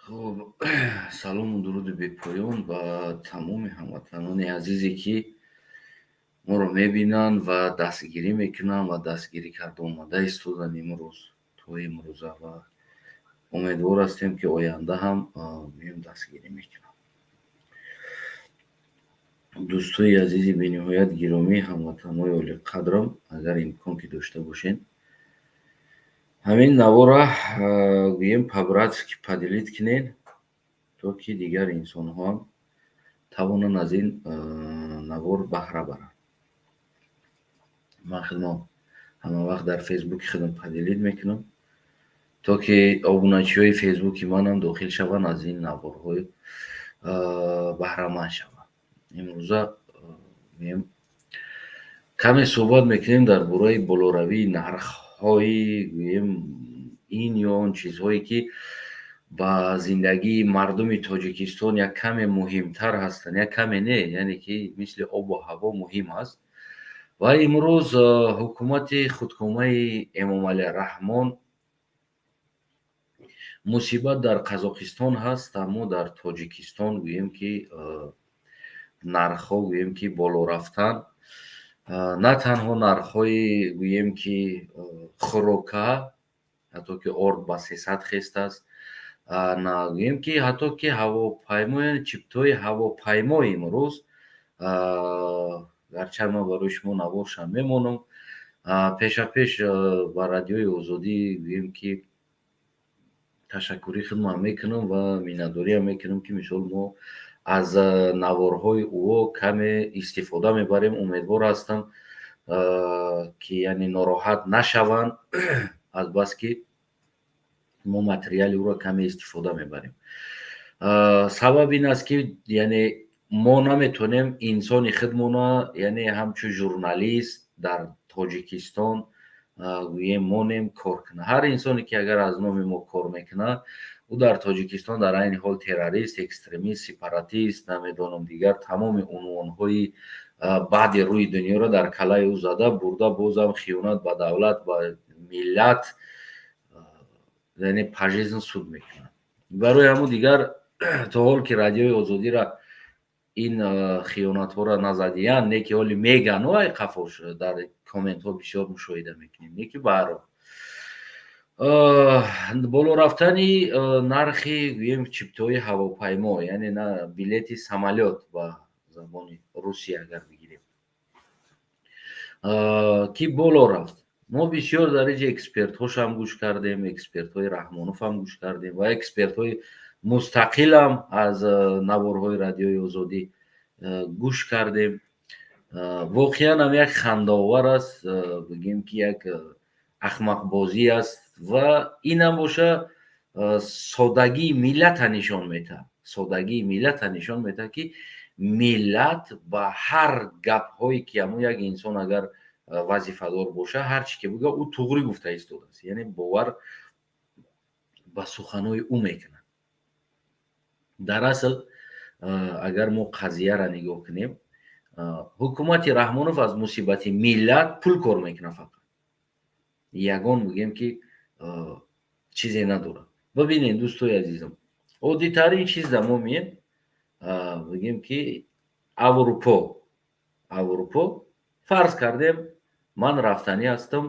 Хуб, салому дуруди бепоён ба тамоми ҳамватанони азизе, ки моро мебинанд ва дастгирӣ мекунанд ва дастгирӣ карда омада истоданд имрӯз то имрӯза ва умедвор ҳастем, ки оянда ҳам меем, дастгирӣ мекунанд. Дӯстои азизи бениҳоят гиромӣ, ҳамватанҳои олиқадрам, агар имкон ки дошта бошед, ҳамин навора, гӯем, по-братски поделить кунед, то ки дигар инсонҳоам тавонанд аз ин навор баҳра баранд. Ман худам ҳамавақт дар Фейсбуки худам поделить мекунам, то ки обуначиҳои Фейсбуки манам дохил шаванд, аз ин наворҳои баҳраманд шаванд. Имрӯза, гӯем, каме суҳбат мекунем дар бораи болоравии нархҳои, гӯем, ин ё он чизҳое, ки ба зиндагии мардуми Тоҷикистон як каме муҳимтар ҳастанд, як каме не, яъне ки мисли обу ҳаво муҳим аст. Ва имрӯз ҳукумати худкомаи Эмомалӣ Раҳмон, мусибат дар Қазоқистон ҳаст, аммо дар Тоҷикистон, гӯем, ки нархҳо, гӯем, ки боло рафтан, на танҳо нархҳои, гӯем, ки хӯрока, ҳатто ки орд ба 300 хестааст, на, гӯем, ки ҳатто ки ҳавопаймо, яъне чиптои ҳавопаймо имрӯз. Гарчанд ман барои шумо наворшам мемонам пешапеш, ба Радиои Озодӣ, гӯем, ки ташаккури худмам мекунам ва миннатдориам мекунам, ки мисол мо аз наворҳои ӯ каме истифода мебарем. Умедвор ҳастам, ки яъне нороҳат нашаванд, азбаски мо материали ӯро каме истифода мебарем. Сабаб ин аст, ки яъне мо наметавонем инсони худмона, яъне ҳамчун журналист дар Тоҷикистон, гӯем, монем кор кунад. Ҳар инсоне ки агар аз номи мо кор мекунад, ӯ дар Тоҷикистон дар айни ҳол террорист, экстремист, сепаратист, намедонам, дигар тамоми унвонҳои баъди рӯи дунёро дар калаи ӯ зада бурда, бозам хиёнат ба давлат, ба миллат, яъне пожизненно суд мекунад. Барои ҳамун дигар то ҳол ки Радиои Озодиро ин хиёнатҳоро назадиянд, не ки ҳоли мегану ай қафош дар комментҳо бисёр мушоҳида мекунем, не ки баҳрҳол боло рафтани нархи, гӯем, чиптои ҳавопаймо, яъне на билети самолёт ба забони русия агар бигирем, ки боло рафт. Мо бисёр дар инҷа экспертҳошам гӯш кардем, экспертҳои Раҳмоновам гӯш кардем ва экспертҳои мустақилам аз наворҳои Радиои Озодӣ гӯш кардем. Воқеан ҳам як хандаовар аст, бигем, ки як ахмақбозӣ аст ва инам боша содагии миллата нишон метаҳад, содагии миллата нишон метаҳад, ки миллат ба ҳар гапҳое ки ҳамун як инсон агар вазифадор боша, ҳар чӣ ки бигӯяд, ӯ туғрӣ гуфта истодааст, яъне бовар ба суханҳои ӯ мекунад. Дар асл, агар мо қазияра нигоҳ кунем, ҳукумати Раҳмонов аз мусибати миллат пул кор мекунад фақат, ягон, бигем, ки чизе надорад. Бибинед, дӯстои азизам, оддитарин чиз да мо меем, бигем, ки Аврупо, фарз кардем, ман рафтанӣ ҳастам,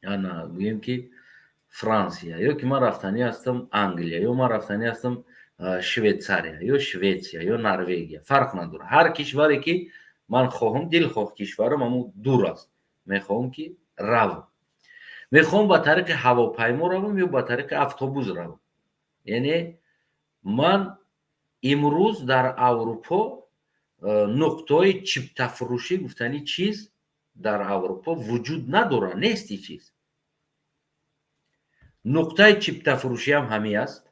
ана, гӯем, ки Франсия, ё ки ман рафтанӣ ҳастам Англия, ё ман рафтанӣ ҳастам Швейтсария, ё Шветсия, ё Норвегия, фарқ надорад, ҳар кишваре ки ман хоҳам, дилхоҳ кишварам, аммо дур аст, мехоҳам ки равам, мехоҳам ба тариқи ҳавопаймо равам ё ба тариқи автобус равам. Яъне ман имрӯз дар Аврупо нуқтаҳои чиптафурӯшӣ гуфтани чиз дар Аврупо вуҷуд надорад, нести чиз. Нуқтаи чиптафурӯшиам ҳамин аст,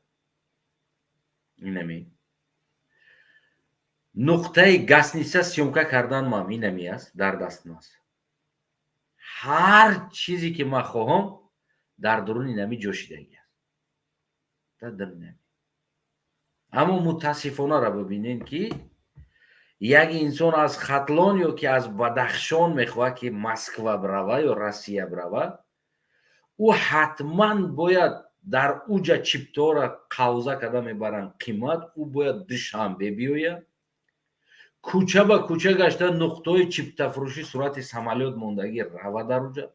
инами нуқтаи гостиница съёмка карданмам инами аст, дар дастам аст. Ҳар чизе ки ман хоҳам, дар дуруни нами ҷо шидагӣ аст, дар даруни нами. Аммо мутаассифонаро бибинед, ки як инсон аз Хатлон ё ки аз Бадахшон мехоҳад, ки Москва бирава ё Россия бирава, ӯ ҳатман бояд Дар уҷа чиптаҳоро қавза карда мебаранд қимат. Ӯ бояд Душанбе биёяд, кӯча ба кӯча гашта, нуқтаҳои чиптафурӯшӣ сурати самолёт мондагӣ рава дар уҷа.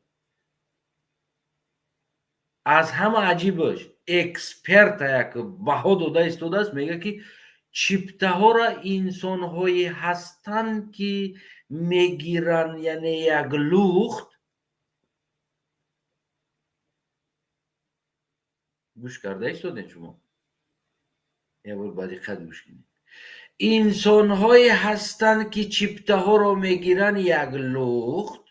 Аз ҳама аҷибаш, эксперта як баҳо дода истодааст, мегӯяд, ки чиптаҳоро инсонҳое ҳастанд, ки мегиранд, яъне як лухт. Гӯш карда истодем шумо, як бор ба диққат гӯш кунед. Инсонҳое ҳастанд, ки чиптаҳоро мегиранд як лухт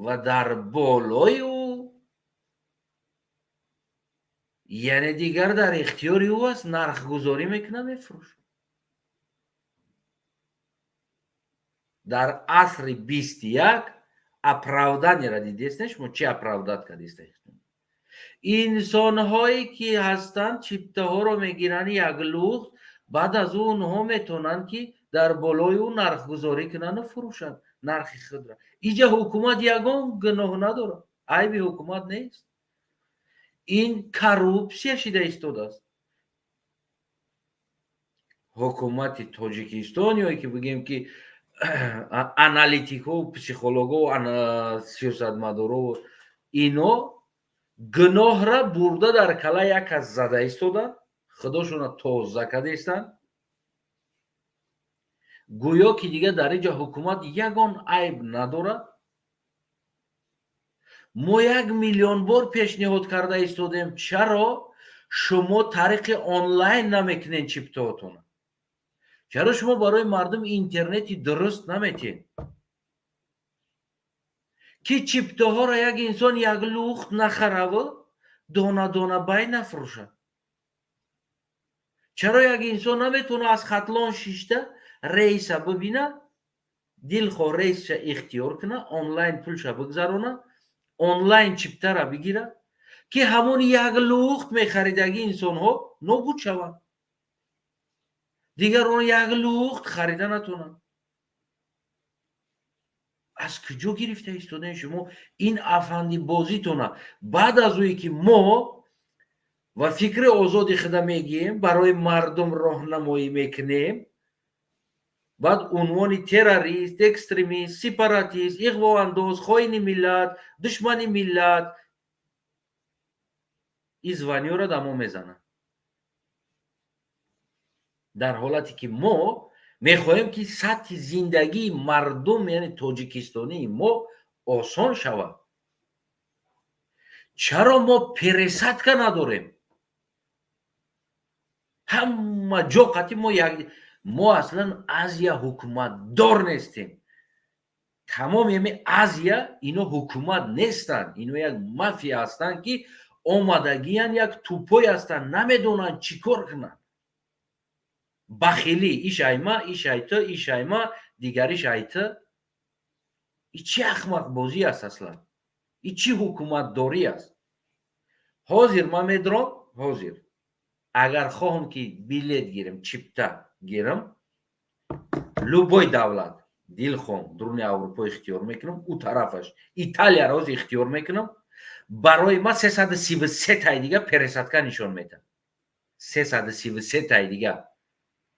ва дар болои ӯ, яъне дигар дар ихтиёри ӯ аст, нархгузорӣ мекунад, мефурӯшад. Дар асри 21 оправданиеро дидест шумо, чӣ оправдать кардест? Инсонҳое ки ҳастанд, чиптаҳоро мегиранд як лухт, баъд аз ӯ онҳо метавонанд, ки дар болои ӯ нархгузорӣ кунанду фурӯшанд нархи худро. Иҷа ҳукумат ягон гуноҳ надорад, айби ҳукумат нест. Ин коррупсия шида истодааст. Ҳукумати Тоҷикистон ё ки бигем, ки аналитикҳо, психологҳо, сиёсатмадоро, ино гуноҳра бурда дар кала як кас зада истоданд, худошона тоза карда истанд, гӯё ки дигар дар инҷа ҳукумат ягон айб надорад. Мо 1 миллион бор пешниҳод карда истодем: чаро шумо тариқи онлайн намекунед чиптаотона? Чаро шумо барои мардум интернети дуруст наметиҳед, ки чиптаҳоро як инсон як лухт нахараву дона дона бай нафурӯшад? Чаро як инсон наметавона аз Хатлон шишта рейса бибина, дилхоҳ рейсша ихтиёр куна, онлайн пулша бигзарона, онлайн чиптара бигира, ки ҳамон як лухт мехаридагӣ инсонҳо нобуд шаванд, дигар он як лухт харида натонанд? Аз куҷо гирифта истодаем шумо ин афандибозитона? Баъд аз ӯе ки мо ва фикри озоди худа мегием, барои мардум роҳнамоӣ мекунем, баъд унвони террорист, экстремист, сепаратист, иғвоандоз, хоини миллат, душмани миллат, ин званиёро да мо мезананд, дар ҳолате ки мо мехоҳем, ки сатҳи зиндагии мардум, яъне тоҷикистонии мо, осон шавад. Чаро мо пересадка надорем ҳама ҷо қати мо як? Мо аслан Азия ҳукуматдор нестем. Тамоми ҳами Азия ино ҳукумат нестанд, ино як мафия ҳастанд, ки омадагиян, як тупой ҳастанд, намедонанд чӣ кор кунанд. Бахилӣ, иш айма, иш айта, иш айма, дигариш айта. И чӣ ахмақбозӣ аст аслан? И чӣ ҳукуматдорӣ аст? Ҳозир ман медурам, ҳозир агар хоҳам, ки билет гирам, чипта гирам, любой давлат дилхоҳам, дуруни Аврупо ихтиёр мекунам, ӯ тарафаш Италияро ҳозир ихтиёр мекунам, барои ман 333 таи дига пересадка нишон медиҳад. 333 таи дига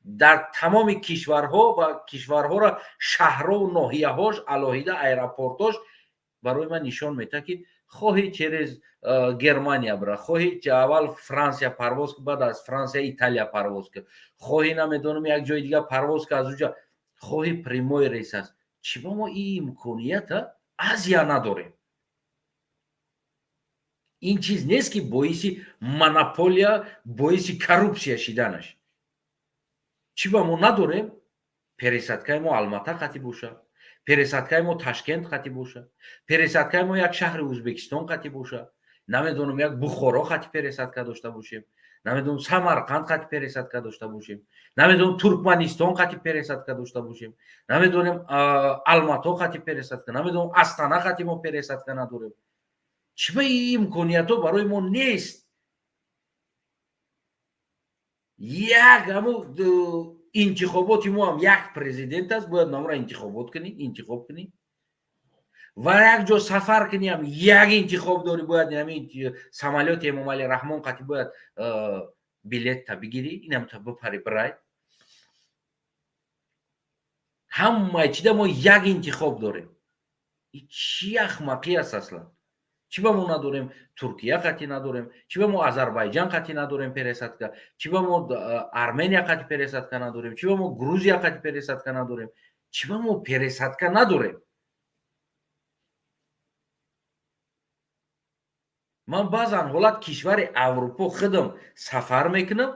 дар тамоми кишварҳо ва кишварҳоро, шаҳрҳову ноҳияҳош, алоҳида аэропортош барои ман нишон медиҳад, ки хоҳӣ через Германия бира, хоҳӣ аввал Франсия парвоз ки, баъд аз Франсия Италия парвоз ки, хоҳӣ намедонам як ҷои дига парвоз ки, аз уҷа хоҳӣ прямой рейс аст. Чӣ ба мо ин имконията Азия надорем? Ин чиз нест, ки боиси монополия, боиси коррупсия шиданаш? Чӣ ба мо надорем? Пересадкаи мо Алмата қатӣ боша, пересадкаи мо Ташкент қатӣ боша, пересадкаи мо як шаҳри Ӯзбекистон қатӣ боша, намедонам, як Бухоро қатӣ пересадка дошта бошем, намедонам, Самарқанд қатӣ пересадка дошта бошем, намедонам, Туркманистон қатӣ пересадка дошта бошем, намедонем, Алмато қатӣ пересадка, намедонам, Астана қатӣ мо пересадка надорем. Чӣ ба ин имкониятҳо барои мо нест? Як ҳаму интихоботи мо ҳам як президент аст, бояд намра интихобот кунӣ, интихоб кунӣ. Ва як ҷо сафар куниам, як интихоб дорӣ, бояд ҳамин самолёти Эмомалӣ Раҳмон қатӣ бояд билетта бигирӣ, инам та бипари бирай. Ҳамаи чида мо як интихоб дорем. Чӣ ахмақӣ аст аслан? Чӣ ба мо надорем Туркия қатӣ надорем, чӣ ба мо Азарбайҷан қатӣ надорем пересадка, чӣ ба мо Армения қатӣ пересадка надорем, чӣ ба мо Грузия қатӣ пересадка надорем, чӣ ба мо пересадка надорем? Ман баъзан ҳолат кишвари Аврупо худам сафар мекунам,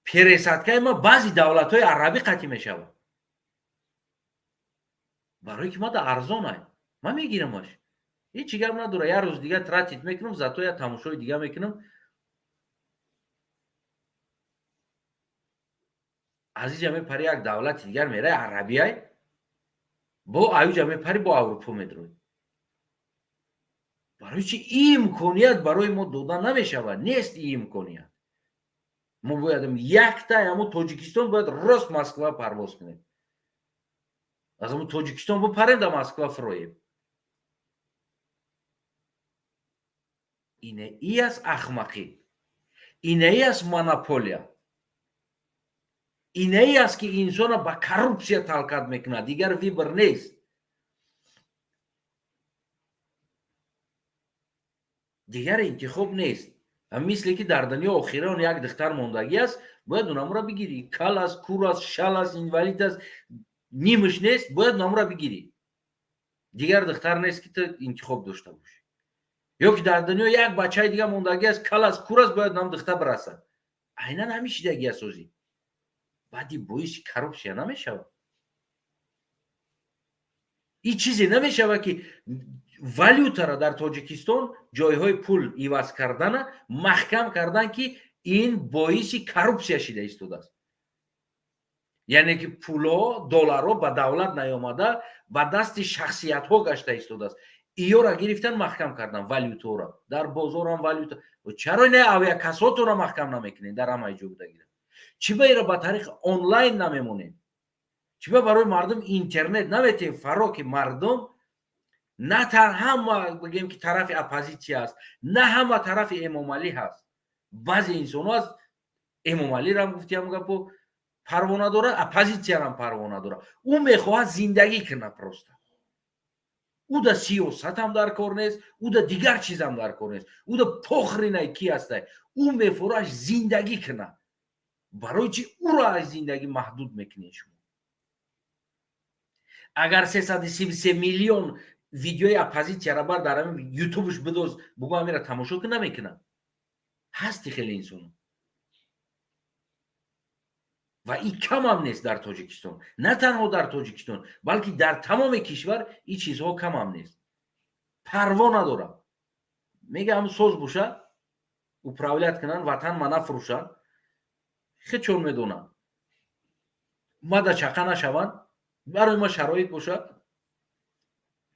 пересадкаи ман баъзи давлатҳои арабӣ қатӣ мешавад, барое ки мада арзонай, ман мегирамаш, ҳеҷ чӣ гап надора, як рӯз дига тратить мекунам, зато як тамошои дига мекунам. Аз иҷа мепари як давлати дигар мерай, арабияй, бо аюҷа мепари, бо Аврупо медрои. Барои чи имконият барои мо дода намешавад? Нест имконият. Мо бояд якта ҳамо Тоҷикистон бояд рост Москва парвоз кунем, аз ҳамо Тоҷикистон бипарем, дар Москва фуроем. Ине и аст ахмақӣ, ине и аст монополия, ине и аст, ки инсона ба коррупсия талкат мекунад. Дигар выбор нест, дигар интихоб нест. Мисле ки дар дунё охирон як духтар мондагӣ аст, бояд унамура бигирӣ. Кал аст, кур аст, шал аст, инвалид аст, нимаш нест, бояд унамура бигирӣ. Дигар духтар нест, ки ту интихоб дошта бошӣ. Ё ки дар дунё як бачаи дига мондагӣ аст, кал аст, кур аст, бояд унам духтар бирасад. Айнан ҳамин шидагӣ асозӣ баъди боиси коррупсия намешавад. Ин чизе намешавад, ки валютаро дар Тоҷикистон ҷойҳои пул иваз кардана маҳкам кардан, ки ин боиси коррупсия шида истодааст. Яъне ки пулҳо, долларҳо ба давлат наёмада, ба дасти шахсиятҳо гашта истодааст. Иёра гирифтан, маҳкам кардан валютаро дар бозорам валюта. Чаро не авиакассотонро маҳкам намекунед дар ҳамаи ҷо будагида? Чӣ ба ира ба тариқи онлайн намемонед? Чӣ ба барои мардум интернет наметем? Фаро ки мардум на ҳама бигем, ки тарафи оппозитсия аст, на ҳама тарафи Эмомалӣ ҳаст. Баъзе инсонҳо аст, Эмомалирам гуфтиам гапо парво надорад, оппозитсиярам парво надорад. Ӯ мехоҳад зиндагӣ кунад просто. Ӯ да сиёсатам дар кор нест, ӯ да дигар чизам дар кор нест, ӯ да похринай ки ҳастай, ӯ мефораш зиндагӣ кунад. Барои чи ӯро аз зиндагӣ маҳдуд мекунед шумо? Агар 333 миллион видеои оппозитсияра бар дар ҳамин ютубш бидоз, бугӯ ҳамира тамошо кун, намекунад. Ҳасти хеле инсоно ва ин камам нест дар Тоҷикистон. На танҳо дар Тоҷикистон, балки дар тамоми кишвар ин чизҳо камам нест. Парво надорам, мега ҳам соз боша, управлять кунанд, ватан ма нафурӯшанд, хечон медонам, мада чақа нашаванд, барои ман шароит боша,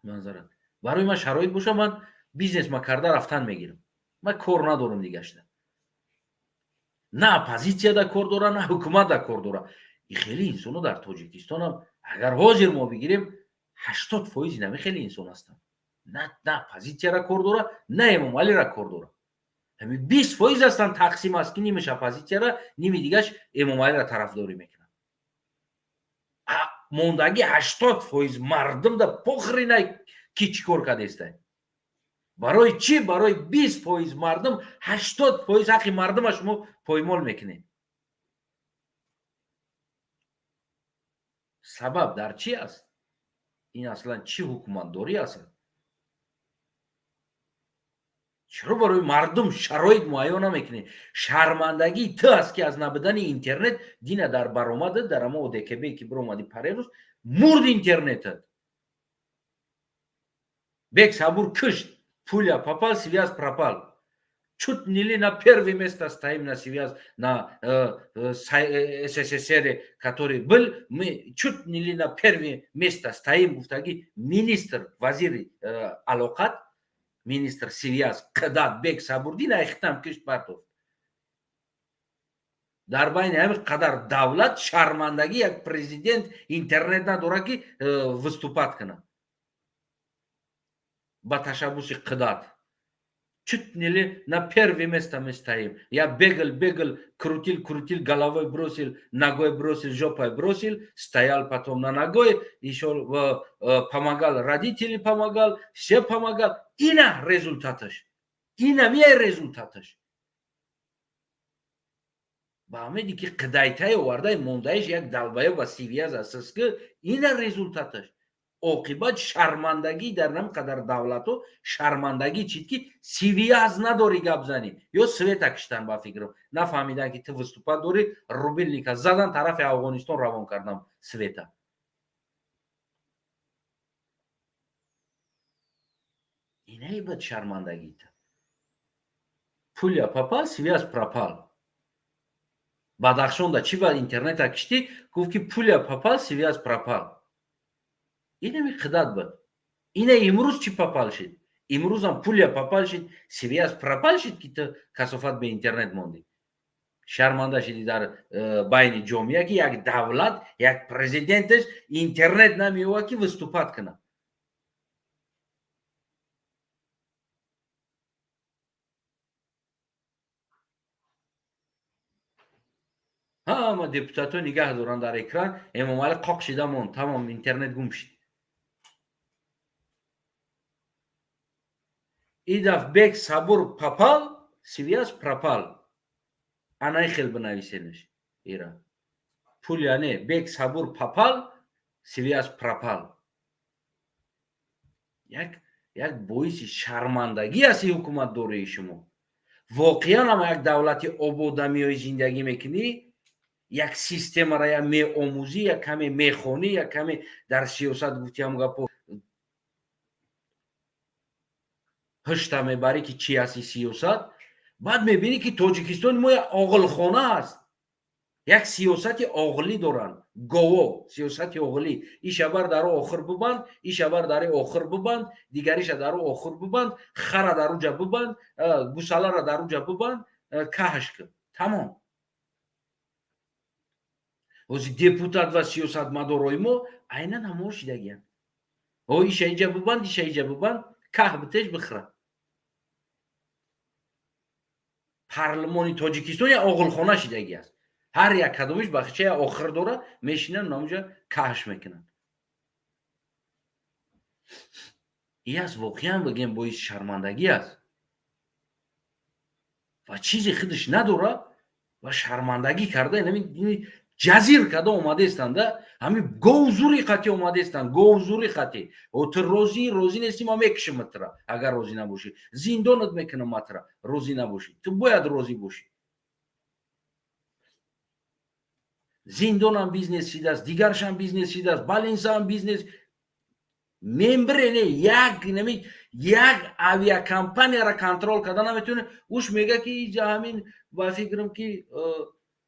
манзара барои ман шароит боша, ман бизнес ма карда рафтан мегирам, ман кор надорам дигашта. На оппозитсияда кор дора, на ҳукуматда кор дора. И хеле инсоно дар Тоҷикистонам, агар ҳозир мо бигирем, 80% нами хеле инсон ҳастанд, на оппозитсияра кор дора, на Эмомалира кор дора. Ҳами 20% ҳастанд, тақсим аст, ки нимаш оппозитсияра, ними дигаш Эмомалира тарафдорӣ мекунад. Мондагӣ 80% мардум да похринай ки чӣ кор кардестай. Барои чӣ барои 20% мардум 80% ҳаққи мардума шумо поймол мекунед? Сабаб дар чӣ аст? Ин аслан чӣ ҳукуматдорӣ аст? Чаро барои мардум шароит муайё намекунед? Шармандагии ту аст, ки аз набудани интернет дина дар баромадат, дар ҳамо ОДКБ ки биромадӣ парерӯз, мурд интернетат. Бек Сабур кушт, пуля попал, связь пропал. Чуть не ли на первое место стоим на связь на СССР, который был, мы чуть не ли на первое место стоим, гуфтаги министр, вазири алоқат, министр связь Қидат Бек Сабурдин айхитам кишт партофт. Дар байни ҳамин қадар давлат шармандагӣ, як президент интернет надорад, ки выступать кунад. Ба ташаббуси қидат чуть не на первое место мы стоим. Я бегал, бегал, крутил, крутил, головой бросил, ногой бросил, жопой бросил, стоял потом на ногой, еще помогал, родители помогал, все помогал. Ина результаташ. Ина мия результаташ. Ба умеди ки қидайтаи овардаи мондаиш як долбоёб ба связь аст, ки ина результаташ. Оқибат шармандагӣ дар нам қадар давлатҳо, шармандагӣ чид, ки связь надорӣ гап занӣ, ё света киштан. Ба фикрам, нафаҳмидан, ки ту выступать дорӣ, рубильника задан, тарафи Афғонистон равон кардам света. Инаи бад шармандагита. Пуля попал, связь пропал. Бадахшонда чӣ ба интернета киштӣ? Гуфт, ки пуля попал, связь пропал. Инами қидат буд. Ина имрӯз чӣ попал шид? Имрӯзам пуля попал шид, связь пропал шид, ки ту касофат бе интернет мондӣ, шарманда шидӣ дар байни ҷомеа, ки як давлат, як президенташ интернет намеёвад, ки выступать кунад. Ҳама депутатҳо нигаҳ доранд дар экран. Эмомалӣ қоқ шида монд, тамом, интернет гум шид. Идаф бек Сабур попал, связь пропал. Анай хел бинависенаш ира. Пуля не, бек Сабур попал, связь пропал. Як боиси шармандагӣ аст ин ҳукуматдории шумо. Воқеан ама як давлати обода меои, зиндагӣ мекунӣ, як системара я меомӯзӣ, як каме мехонӣ, як каме дар сиёсат гуфтиам гапо ҳушта мебарӣ, ки чи аст сиёсат. Баъд мебинӣ, ки Тоҷикистони мо як оғилхона аст, як сиёсати оғлӣ доранд гово, сиёсати оғлӣ. Иша бар дару охир бибанд, иша бар дари охир бибанд, дигариша дару охир бибанд, хара дар уҷа бибанд, гусалара дар уҷа бибанд, каҳш кун, тамом. Ҳозир депутат ва сиёсатмадорои мо айнан ҳамон шидагиянд. О, иша иҷа бибанд, иша иҷа бибанд, каҳ битеш, бихӯра. Парлумони Тоҷикистон як оғилхона шидагӣ аст. Ҳар як кадомиш бахча як охир дора, мешинанд, намуҷа каҳш мекунанд. И аст, воқеан бигем, боиси шармандагӣ аст ва чизи худаш надора ва шармандагӣ карда, ҷазир карда омадаестанда. Ҳамин говзури қатӣ омадаестанд, говзури қатӣ. О, ту розӣ, розӣ нестӣ, ма мекушам тра. Агар розӣ набошӣ, зиндонат мекунам ма тра. Розӣ набошӣ, ту бояд розӣ бошӣ. Зиндонам бизнес шидааст, дигаршам бизнес шидааст, балинсам бизнес мембирене. Як нами як авиакомпанияра контрол карда наметавонӣ. Уш мега, ки иҷа ҳамин, ба фикрам, ки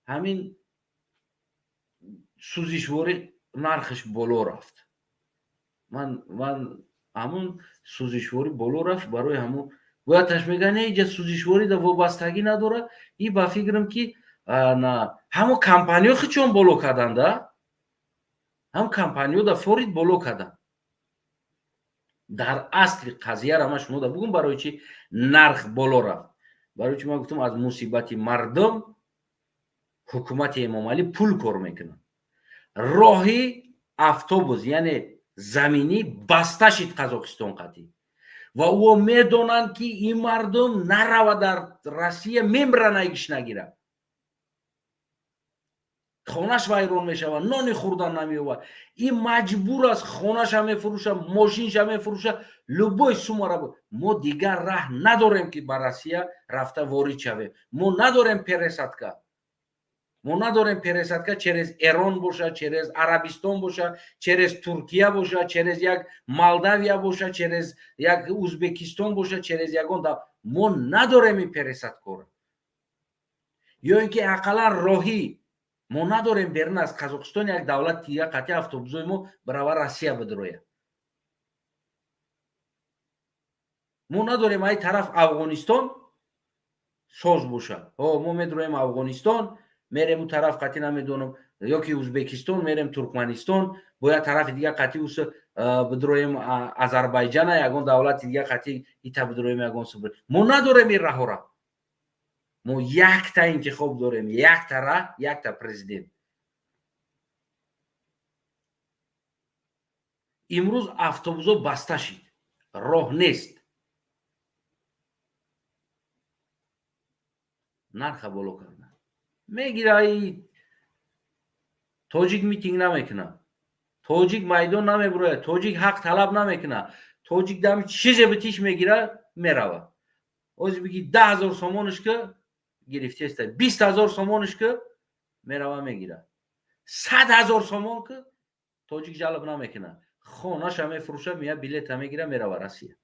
ҳамин сӯзишворӣ нархаш боло рафт. Ман ҳамун сӯзишворӣ боло рафт, барои ҳамун бояд таш мега. Не, иҷа сӯзишворӣ да вобастагӣ надорад. И ба фикрам, ки ҳамон компаниё хичон боло карданда, ҳам компаниё да форид боло карданд. Дар асли қазияра ман шумо да бугум, барои чи нарх боло рафт. Барои чи ман гуфтам, аз мусибати мардум ҳукумати Эмомалӣ пул кор мекунад. Роҳи автобус, яъне заминӣ, баста шид Қазоқистон қатӣ ва ӯ медонанд, ки ин мардум нарава дар Россия, мемра, найгиш нагирад, хонаш вайрон мешавад, нони хӯрдан намеёбад. Ин маҷбур аст, хонаша мефурӯша, мошинша мефурӯша, любой сумара. Мо дигар раҳ надорем, ки ба Россия рафта ворид шавем. Мо надорем пересадка, мо надорем пересадка через Эрон боша, через Арабистон боша, через Туркия боша, через як Молдавия боша, через як Узбекистон боша, через ягон. Мо надорем ин пересадкора ё ин ки ақаллан роҳӣ мо надорем. Берун аз Қазоқистон як давлат тия қатъи автобусои мо барава Россия бидрояд. Мо надорем. Ай тараф Афғонистон соз боша, мо медроем Афғонистон. Мерем у тараф қатӣ, намедонам, ёки Узбекистон мерем, Туркманистон, бо як тарафи дига қатӣ ус бидроем, Азарбайҷана, ягон давлати дига қатӣ ита бидроем, ягон субр. Мо надорем ин раҳора. Мо якта интихоб дорем, якта раҳ, якта президент. Имрӯз автобусо баста шид, роҳ нест, нарха боло карда мегира. Тоҷик митинг намекунад, тоҷик майдон намебурояд, тоҷик ҳақ талаб намекунад. Тоҷик дами чизе битиш мегира, мерава. Ози биги 10 000 сомониш ки гирифтеста, 20 000 сомониш ки мерава мегира, 100 000 сомон ки тоҷик ҷалб намекунад, хонаша мефурӯша, мея билета мегира, мерава Россия.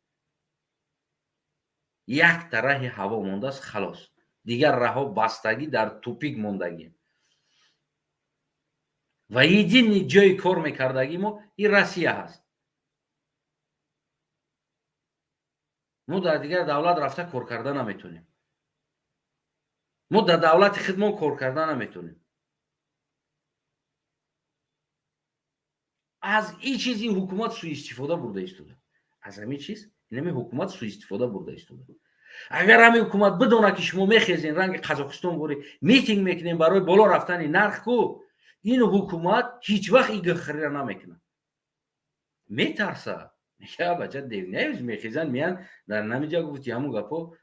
Якта раҳи ҳаво мондааст, халос. Дигар раҳҳо бастагӣ, дар тупик мондагӣ. Ва единый ҷои кор мекардагӣ мо ин Россия ҳаст. Мо дар дигар давлат рафта кор карда наметонем, мо дар давлати худмон кор карда наметонем. Аз ин чиз ин ҳукумат суистифода бурда истода. Аз ҳамин чиз инами ҳукумат суистифода бурда истода. Агар ҳамин ҳукумат бидонад, ки шумо мехезен, ранги Қазоқистон бори митинг мекунем барои боло рафтани нарх ку, ин ҳукумат ҳеҷ вақт ин гахрира намекунад. Метарса, я бача девнаевич мехезан, меян дар намиҷа гуфти ҳамун гапо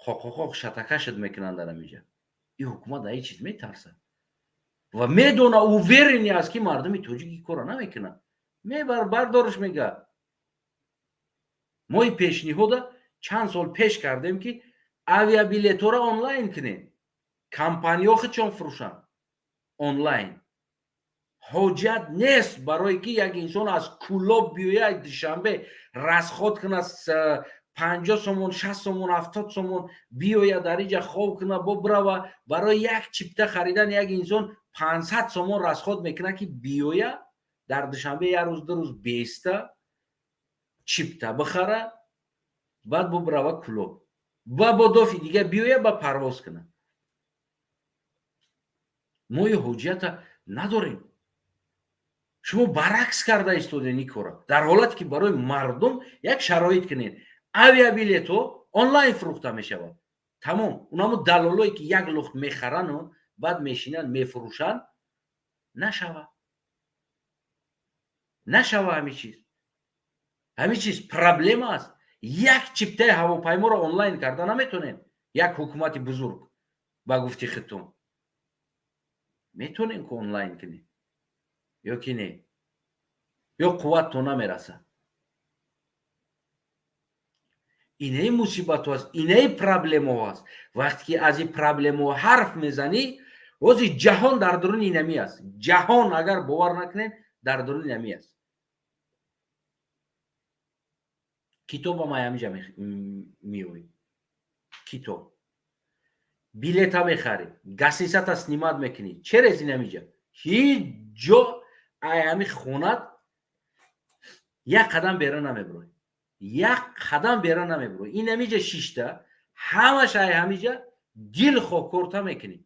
қоқоқоқ шатакашад мекунанд дар ҳамиҷа. Ин ҳукумат дар ин чиз метарса ва медона, уверенный аст, ки мардуми тоҷик ин корро намекунад. Мебар бардориш мега. Мо ин пешниҳода чанд сол пеш кардем, ки авиабилетҳоро онлайн кунем, компаниҳо худшон фурӯшанд онлайн. Ҳоҷат нест барое ки як инсон аз Кӯлоб биёяд Душанбе, расход кунад 50 сомон, 60 сомон, 70 сомон, биёяд дар инҷа хоб кунад, бо бирава. Барои як чипта харидан як инсон 500 сомон расход мекунад, ки биёяд дар Душанбе як рӯз, 2 рӯз беста, чипта бихара, баъд бо бирава Кӯлоб, ба бо дофи дига биёяд, ба парвоз кунад. Мо ин ҳоҷията надорем. Шумо баръакс карда истодем ин кора. Дар ҳолате ки барои мардум як шароит кунед, авиабилетҳо онлайн фурӯхта мешавад, тамом. Унамо далолое ки як лухт мехарану баъд мешинанд мефурӯшанд, нашава, нашава. Ҳамин чиз, ҳамин чиз проблема аст. Як чиптаи ҳавопайморо онлайн карда наметонем. Як ҳукумати бузург, ба гуфти худтон, метонем ки онлайн кунем ё ки не, ё қувваттон намерасад? Инаи мусибатҳо аст, инаи проблемаҳо аст. Вақте ки аз ин проблемаҳо ҳарф мезанӣ, ҳозир ҷаҳон дар дуруни инами аст. Ҷаҳон, агар бовар накунед, дар дуруни инами аст. Китобам ай ҳамиҷа меоӣ, китоб билета мехарӣ, гостиницата снимать мекунӣ через инамиҷа. Ҳеҷ ҷо ай ҳами хонат як қадам бера намебурой, як қадам бера намебурой. Инамиҷа шишта, ҳамаш ай ҳамиҷа дилхоҳ корта мекунӣ,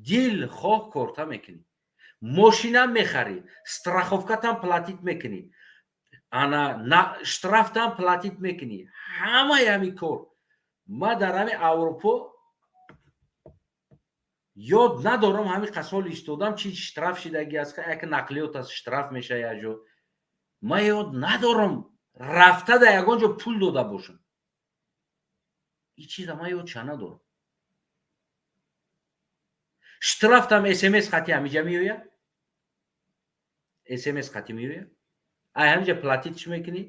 дилхоҳ корта мекунӣ, мошинам мехарӣ, страховкатам платить мекунӣ, ана штрафтам платить мекунӣ. Ҳамаи ҳами кор. Ма дар ҳами Аврупо ёд надорам, ҳами қасол истодам, чи штраф шидаги аст, як нақлиёт аст, штраф меша як ҷо. Ма ёд надорам рафта дар ягон ҷо пул дода бошам. Ин чиза ман ёдша надорам. Штрафтам смс қати ҳамиҷа меояд, смс қати меояд, ай ҳамиҷа платить чӣ мекунӣ,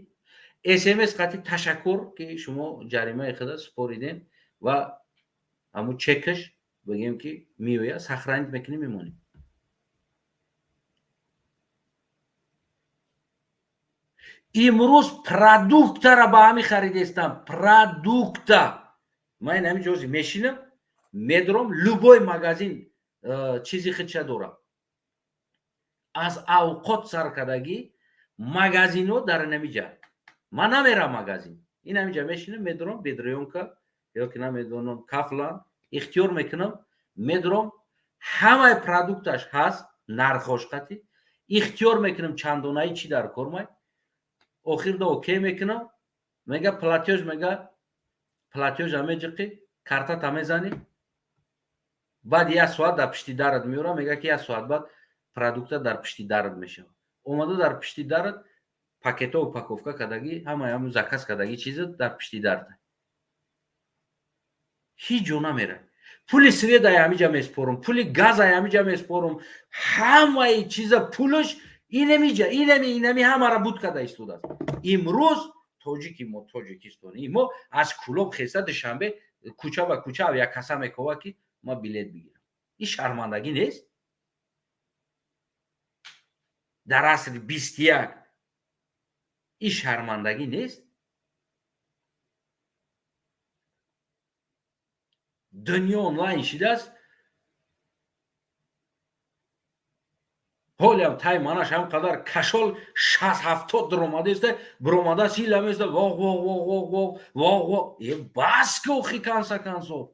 смс қати ташаккур, ки шумо ҷаримаи худа супоридем, ва ҳамун чекаш бигем, ки меояд, сохранить мекунӣ, мемонӣ. Имрӯз продуктара ба ҳамин харидестам, продукта. Ман ин ҳамин ҷози мешинам, медорам, любой магазин чизи худша дорам. Аз авқот сар кардагӣ магазинҳо дар инамиҷа. Ман намерам магазин, ин ҳамиҷа мешинам, медорам, Бедрёнка ё ки намедонам, Кафлан. Ихтиёр мекунам, медурам, ҳамаи продукташ ҳаст, нархош қатӣ ихтиёр мекунам, чандонаи чӣ дар кормай. Охирда окей мекунам, мега платёж, мега платёжа меҷиқӣ, картата мезанӣ, баъд як соат дар пишти дарат меёрам. Мега ки як соат баъд продукта дар пишти дарат мешавад. Омада дар пишти дарат пакето, упаковка кардагӣ, ҳамаи ҳамн заказ кардагӣ чиза дар пишти дарта. Ҳеҷ ҷо намера. Пули свет ай ҳамиҷа меспорум, пули газ ай ҳамиҷа меспорум, ҳамаи чиза пулаш инамиҷа, инами, инами ҳамара буд карда истодааст. Имрӯз тоҷики мо, тоҷикистонии мо аз Кӯлоб хеста Душанбе кӯча ба кӯча як каса мекова, ки ма билет бигирам. Ин шармандагӣ нест дар асри 21? Ин шармандагӣ нест? Дунё онлайн шидааст. Ҳолиам тай манаш ҳам қадар кашол 60-70 дуромадаеста, биромада сила места, воғ воғ воғ воғ воғ воғ воғ. Э, бас ки, охи, конца концов,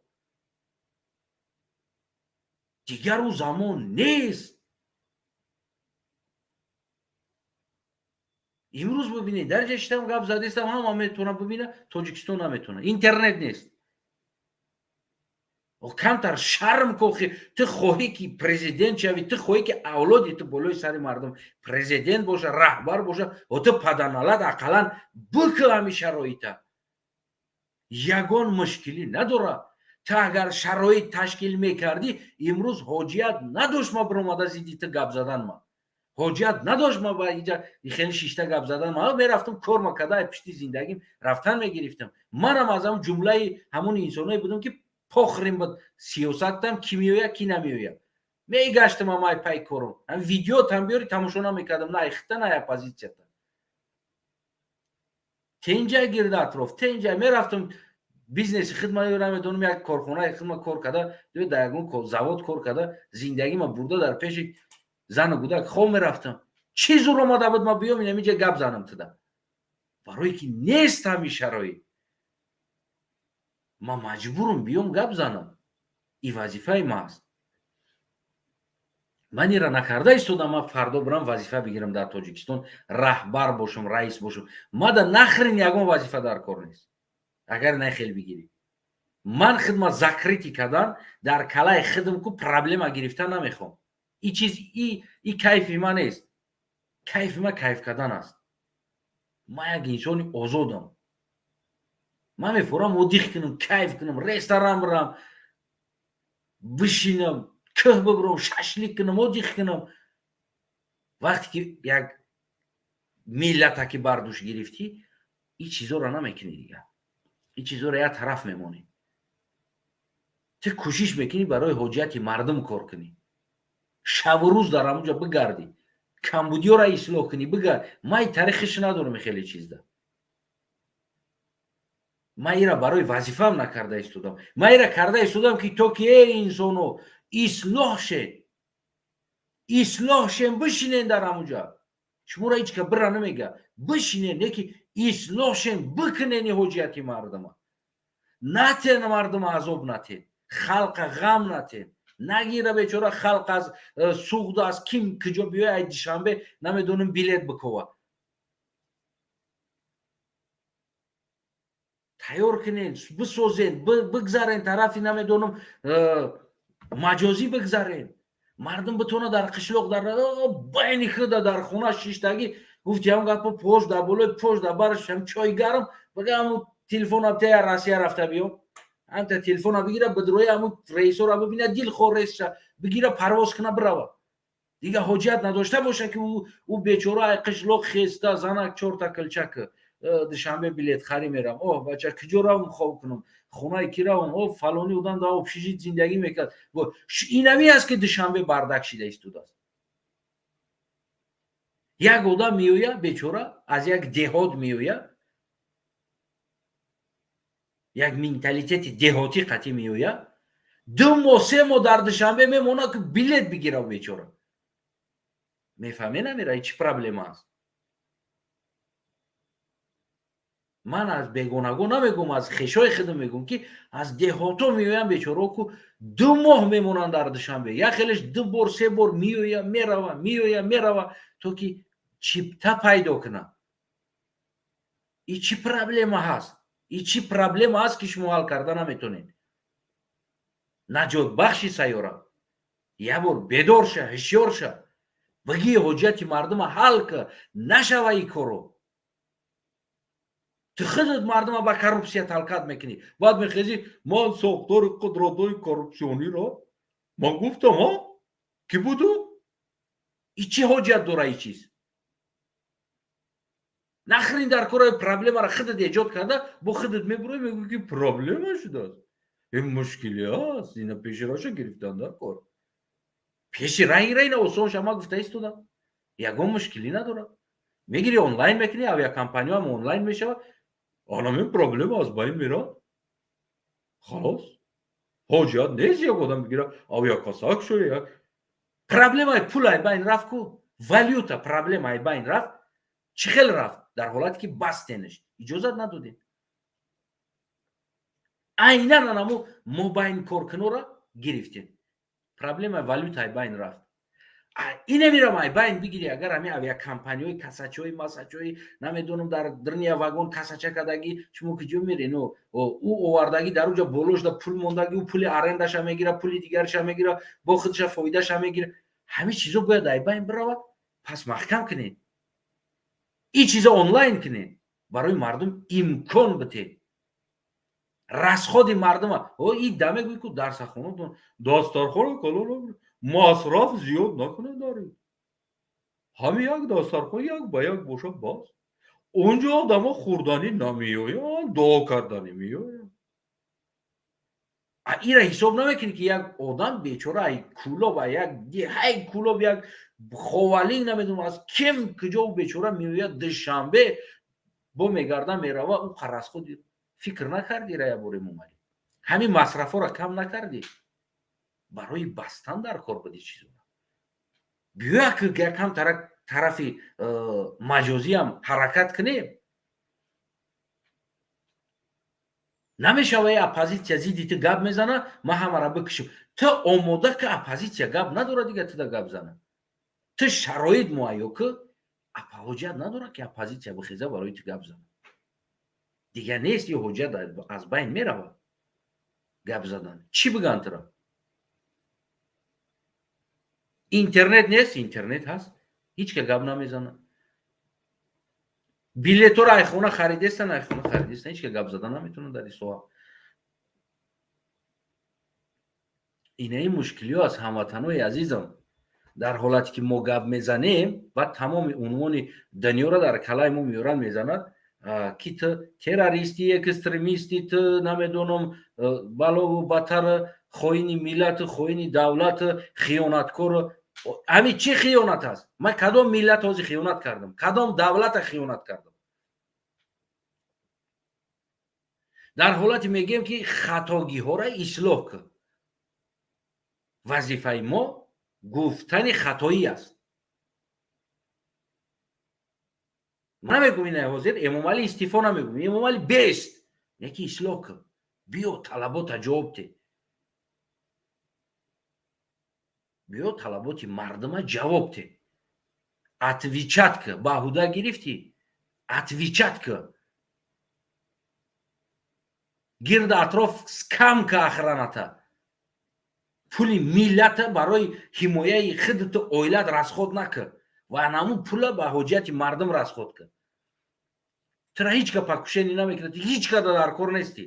дигар ӯ замон нест. Имрӯз бибинед, дар ҷа шитам гап задистам, ҳама метавона бибина, Тоҷикистон наметавона, интернет нест. Камтар шарм кохи. Ту хоҳӣ ки президент шавӣ, ту хоҳӣ ки авлоди ту болои сари мардум президент боша, раҳбар боша, о ту паданалат ақаллан бикӯ ҳами шароита. Ягон мушкилӣ надора. Ту агар шароит ташкил мекардӣ, имрӯз ҳоҷият надошт ма биромада зидди ту гап задан, ма ҳоҷият надошт ма ба иҷа хеле шишта гап задан. Ма мерафтам, кор ма када, пишти зиндагим рафтан мегирифтам. Манам аз ҳамн ҷумлаи ҳамон инсоное будам, ки похрим буд сиёсаттам, ки меояд, ки намеояд. Мегаштам амай пай корум. Ҳам видеотам биёри, тамошо намекардам, на ихта, на оппозитсията. Тенҷа гирда атроф тенҷа мерафтам, бизнеси хидма намедонам, як корхонаи хидма кор карда, дар ягон завод кор карда, зиндагима бурда, дар пеши зану кӯдак хоб мерафтам. Чӣ зур омада буд ма биём инамиҷа гап занам туда? Барое ки нест ҳамин шароит, ман маҷбурам биём гап занам. И вазифаи ма аст. Ман ира накарда истодам, ман фардо бирам вазифа бигирам, дар Тоҷикистон раҳбар бошам, раис бошам. Мада нахрен ягон вазифа дар кор нест, агар нахел бигирӣ. Ман хидма закрытый кардан дар калаи хидм ку проблема гирифта намехоҳам. И чиз и кайфи ман нест. Кайфи ман кайф кардан аст. Ман як инсони озодам. Ман мефорам отдых кунам, кайф кунам, ресторан бирам, бишинам, кӯҳ бибурам, шашлик кунам, отдых кунам. Вақте ки як миллата ки бар душ гирифтӣ, ин чизоро намекунӣ дигар, ин чизоро як тараф мемонӣ. Ту кӯшиш мекунӣ барои ҳоҷияти мардум кор кунӣ, шабу рӯз дар ҳамунҷа бигардӣ, камбудиёро ислоҳ кунӣ, бигард. Ман и таърихиш надорам хеле чизда. Ман ира барои вазифаам накарда истодам. Ман ира карда истодам, ки то ки э инсоно, ислоҳ шед, ислоҳ шен, бишинен дар ҳамунҷа, шуморо ҳеҷ ка бира намега, бишинен, не ки ислоҳ шен, бикунени ҳоҷияти мардума, натен мардума азоб, натен халқа ғам, натен нагира бечора халқ аз Суғд, аз ким куҷо биёй, ай Душанбе намедонам билет бикова. Тайёр кунен, бисозен, бигзарен тарафи намедонам маҷозӣ бигзарен, мардум битона дар қишлоқ, дар байни худа, дар хона шиштагӣ, гуфти ҳам гапо, пош дар болои пош, дар бараш ҳам чой гарм, бага ҳамун телефона тея, Россия рафта биё, ҳамта телефона бигира, бидрои ҳамун рейсора бибина, дилхоҳ рейсша бигира, парвоз куна, бирава. Дига ҳоҷият надошта боша, ки ӯ бечора ай қишлоқ хеста, занак чорта килчак, Душанбе билет хари мерам, оҳ бача, куҷо равам, хоб кунам, хонаи ки равам, о фалони одам дар общежит зиндагӣ мекард. Инами аст, ки Душанбе бардак шида истодааст. Як одам меояд, бечора, аз як деҳот меояд, як менталитети деҳотӣ қатӣ меояд, 2 моҳ, 3 моҳ дар Душанбе мемонад, ки билет бигирад. Бечора мефаҳме, намера, чӣ проблема аст. Ман аз бегонагон намегӯм, аз хешои худам мегӯм, ки аз деҳото меоянд бечорао, ку 2 моҳ мемонанд дар Душанбе, як хелеш ду бор, се бор меоя, мерава, меоя, мерава, то ки чипта пайдо кунад. И чӣ проблема ҳаст? И чӣ проблема ҳаст, ки шумо ҳал карда наметонед? Наҷотбахши сайёра, як бор бедор ша, ҳушёр ша, бигӣ, ҳоҷияти мардума ҳал ка. Нашава и коро. Ту худат мардума ба коррупсия талкат мекунӣ, баъд мехезӣ: «Ман сохтори қудратҳои коррупсиониро ман гуфтам, а кӣ буду?» И чӣ ҳоҷият дора и чиз? Нахрен дар кораи проблемаро худат эҷод карда, бо худат мебурои, мегӯӣ, ки проблема шудааст, ин мушкилӣ аст, ина пеши раша гирифтан дар кор. Пеши раи ра ина осон ша, ман гуфта истодам, ягон мушкилӣ надорад. Мегири, онлайн мекунӣ, авиакомпаниям онлайн мешавад, анамин проблема аз байн мерад, халос. Ҳоҷият нест як одам бигира авиакассак шоя. Як проблемаи пул ай байн рафт ку, валюта проблема ай байн рафт. Чӣ хел рафт? Дар ҳолате ки бастенаш, иҷозат надодем. Айнан анамо мобайн коркунора гирифтем, проблемаи валюта ай байн рафт. Ина мирам ай байн бигири, агар ҳамин авиакомпаниҳои касачои масачои намедонам, дар дрния вагон касача кардагӣ, шумо куҷо мерен? Ӯ овардагӣ, дар уҷа болошда пул мондагӣ, ӯ пули арендаша мегира, пули дигараша мегира, бо худша фоидаша мегира. Ҳамин чизо бояд ай байн биравад. Пас маҳкам кунед ин чизо, онлайн кунед, барои мардум имкон битед. Расходи мардума и да мегӯй ку дарсахонатон дастархона калон, масраф зиёд накунед. Дари ҳамин як дастархон як ба як бошад, бас. Онҷо одамо хӯрданӣ намеоянд, дуо карданӣ меоянд. Ира ҳисоб намекунӣ, ки як одам бечора ай Кӯлоб, ай як деҳаи Кӯлоб, як Ховалинг, намедонам аз кем куҷо, бечора меояд Душанбе, бо мегарда, мерава. Ӯ расходи фикр накардӣ? Ра як бор, Эмомалӣ, ҳамин масрафҳоро кам накардӣ? Барои бастан дар кор буди чизора. Биёя, ки якам тарафи маҷозиам ҳаракат кунем. Намешава оппозитсия зидди ту гап мезана, ман ҳамара бикушам. Ту омода ки оппозитсия гап надора дига туда гап зана. Ту шароит муҳайё ки ҳоҷат надора, ки оппозитсия бихеза, барои ту гап зана. Дига нест, ё ҳоҷат аз байн меравад. Гап задан чӣ биган тура? Интернет нест, интернет ҳаст, ҳеҷ ка гап намезана. Билетҳоро айхона харидестан, айхона харидестан, ҳеҷ ка гап зада наметавонад дар ин соҳа. Инаи мушкилиҳо аст, ҳамватанои азизам. Дар ҳолате ки мо гап мезанем, баъд тамоми унвони дунёро дар калаи мо меоранд, мезанад, ки ту террористи, экстремисти, ту намедонам балову батар, хоини миллату хоини давлату хиёнаткору. Ҳамин чӣ хиёнат аст? Ман кадом миллат ҳозир хиёнат кардам? Кадом давлата хиёнат кардам? Дар ҳолате мегӯем, ки хатогиҳоро ислоҳ кун. Вазифаи мо гуфтани хатоӣ аст. Намегӯм ина ҳозир Эмомалӣ истеъфо, намегӯм Эмомалӣ бест, яки ислоҳ кун, биё талабота ҷавоб де, биё талаботи мардума ҷавоб де, отвечать ка. Ба ҳуда гирифтӣ, отвечать ка. Гирда атроф кам ка охраната. Пули миллата барои ҳимояи худату оилат расход накар ва анамун пула ба ҳоҷияти мардум расход кар. Тура ҳеҷ ка покушение намекунад, ҳеҷ када дар кор нестӣ.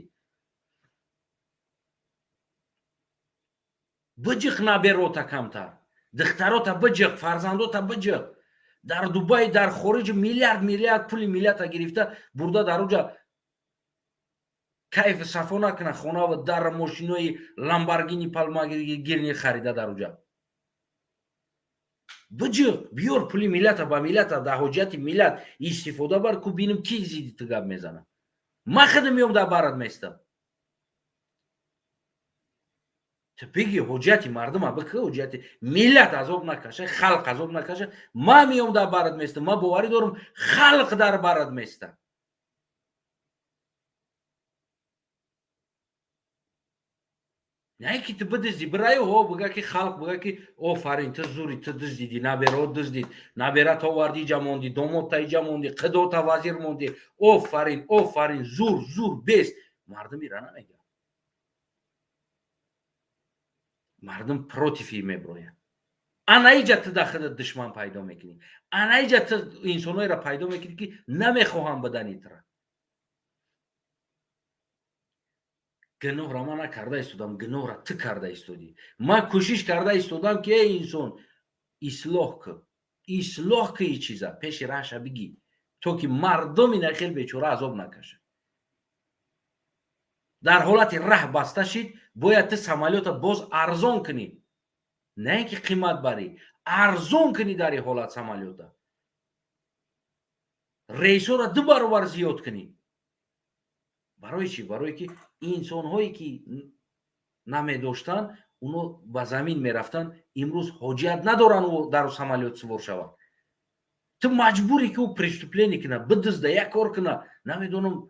Биҷиқ наберота камтар, духтарота биҷиқ, фарзандота биҷиқ. Дар Дубай, дар хориҷ миллиард миллиард пули миллата гирифта бурда, дар уҷа кайфу сафо накуна. Хонаву дар мошинои Ламбаргини, палмагирни харида, дар уҷа биҷиқ. Биёр пули миллата, ба миллата, дар ҳоҷияти миллат истифода бар ку, бинем ки зидди ту гап мезана. Ман худам меом, дар барат местам. Ту биги, ҳоҷияти мардума бикӣ, ҳоҷияти миллат азоб накаша, халқ азоб накаша. Ман меом, дар барат местам. Ман боварӣ дорам, халқ дар барат места. На ки ту бидизди, бираю ҳо бига, ки халқ бига, ки офарин, ту зури, ту дуздидӣ, наберао дуздид, наберата оварди, иҷа монди, домодта иҷа монди, қидота вазир монди, офарин, офарин, зур, зур, бест. Мардум ира намегӯяд, мардум против меброяд. Ана иҷа ту дар худат душман пайдо мекунӣ, ана иҷа ту инсонҳоеро пайдо мекунӣ, ки намехоҳанд бидани тура. Гуноҳро ман накарда истодам, гуноҳро ту карда истодӣ. Ман кӯшиш карда истодам, ки эй инсон, ислоҳ кӣ, ислоҳ кӣ, и чиза пеши раҳша бигӣ, то ки мардум ина хел бечора азоб накашад. Дар ҳолати раҳ баста шид, бояд ту самолёта боз арзон кунӣ, на ин ки қимат барӣ, арзон кунӣ. Дар ин ҳолат самолёта, рейсҳоро ду баробар зиёд кунӣ. Барои чӣ? Барое ки инсонҳое ки намедоштанд, уно ба замин мерафтанд, имрӯз ҳоҷият надоранд дар самолёт сувор шаванд. Ту маҷбурӣ, ки ӯ преступление кунад, бидизда, як кор кунад, намедонам.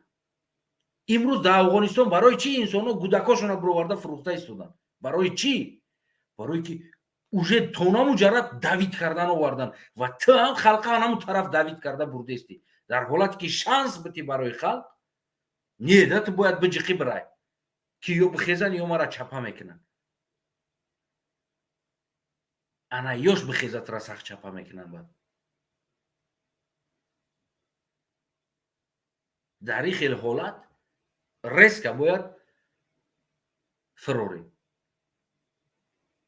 Имрӯз дар Афғонистон барои чӣ инсонҳо гудакошонро бироварда фурӯхта истоданд? Барои чӣ? Барое ки уже то намуҷаррад давить кардан овардан ва ту ҳам халқа ҳамун тараф давить карда бурдестӣ. Дар ҳолате ки шанс битӣ барои халқ, не да, ту бояд биҷиқӣ бирай, ки ё бихезан, ё мара чапа мекунанд. Ана ёш бихеза, тура сахт чапа мекунанд. Баъд дар ин хел ҳолат резко бояд фирорӣ.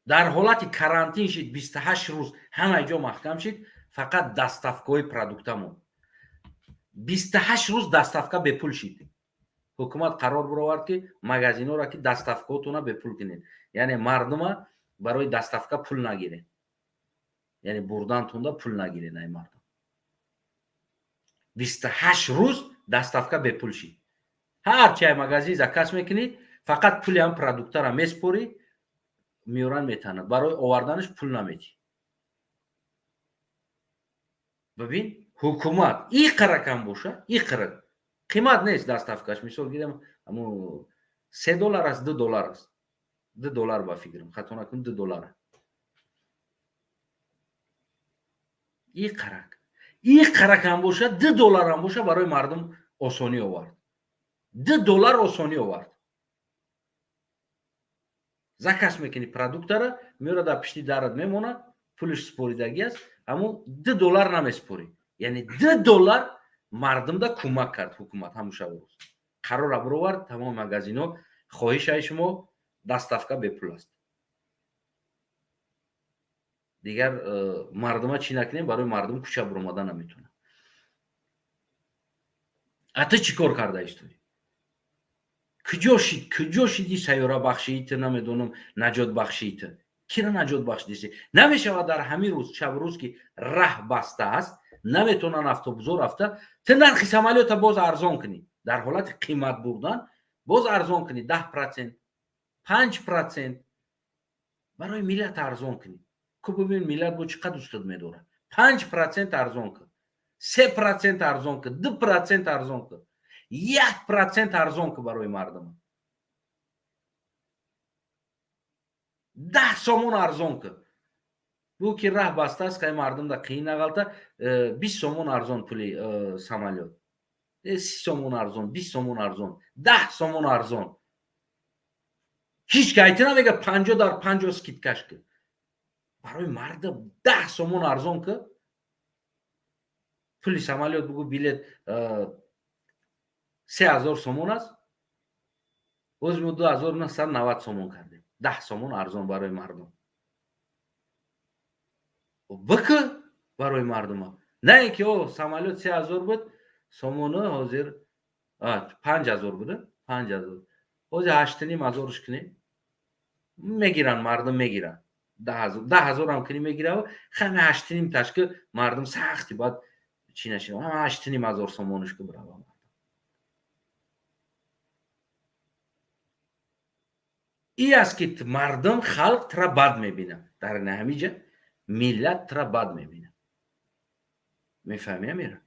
Дар ҳолати карантин шид, 28 рӯз ҳамаи ҷо маҳкам шид, фақат доставкаҳои продукта монд. 28 рӯз доставка бепул шид. Ҳукумат қарор бировард, ки магазинҳоро, ки доставкаотона бепул кунед, яъне мардума барои доставка пул нагиред, яъне бурдантонда пул нагиред ай мардум. 28 рӯз доставка бепул шид. Ҳарчи ай магазин заказ мекунӣ, фақат пули ҳам продуктара меспорӣ, меёранд, метанад, барои оварданаш пул наметӣ. Бибин, ҳукумат иқаракам боша, иқара қимат нест доставкаш. Мисол гирем, ҳаму 3 доллар аст, 2 доллар аст, 2 доллар, ба фикрам, хато накунам, 2 доллар. Иқарак, иқаракам боша, 2 долларам боша, барои мардум осонӣ овард, 2 доллар осонӣ овард. Заказ мекунӣ продуктара, меёра, дар пишти дарат мемонад, пулиш споридагӣ аст, ҳамун 2 доллар намеспорӣ. Яъне 2 доллар мардумда кӯмак кард ҳукумат. Ҳамун шабу рӯз қарора бировард: тамоми магазинҳо, хоҳишаи шумо, доставка бепул аст. Дигар мардума чӣ накунем? Барои мардум кӯча биромада наметавонад. А ту чӣ кор карда истодӣ? Куҷо шид, куҷо шиди сайёра бахшии ту, намедонам, наҷот бахшии ту? Кира наҷот бахшидиси? Намешавад. Дар ҳамин рӯз, шабу рӯз ки раҳ баста аст, наметавонанд автобусҳо рафта, ту нархи самолёта боз арзон кунӣ. Дар ҳолати қимат бурдан боз арзон кунӣ, 10%, 5% барои миллат арзон кунӣ. Ку бибин, миллат бо чӣ қадр устод медорад. 5% арзон кун, 3% арзон кун, 2% арзон кун, 1% арзон кун барои мардум, 10 сомон арзон кун. Бу ки раҳ баста аст, хай, мардум да қиин нағалта, 20 сомон арзон пули самолёт, 30 сомон арзон, 20 сомон арзон, 10 сомон арзон. Ҳеҷ кайти намега, 50 дар 50 скидкаш кун, барои мардум 10 сомон арзон кун пули самолёт. Бугӯ, билет 3000 сомон аст, боз мо 2990 сомон кардем, 10 сомон арзон барои мардум бикӯ, барои мардума. На ин ки о самолёт 3000 буд сомону, ҳозир 5000 буда, 5000, ҳозир ҳашту ним ҳазорш кунем, мегиранд мардум, мегиранд. 10 000-ам кунӣ, мегирав. Хами ҳашту ним ташки мардум сахти баъд чӣ нашид, 8500 сомониш ки бирава. И аст ки мардум, халқ тра бад мебинад. Дар ҳамиҷа миллат тра бад мебинад. Мефаҳмӣ, амира?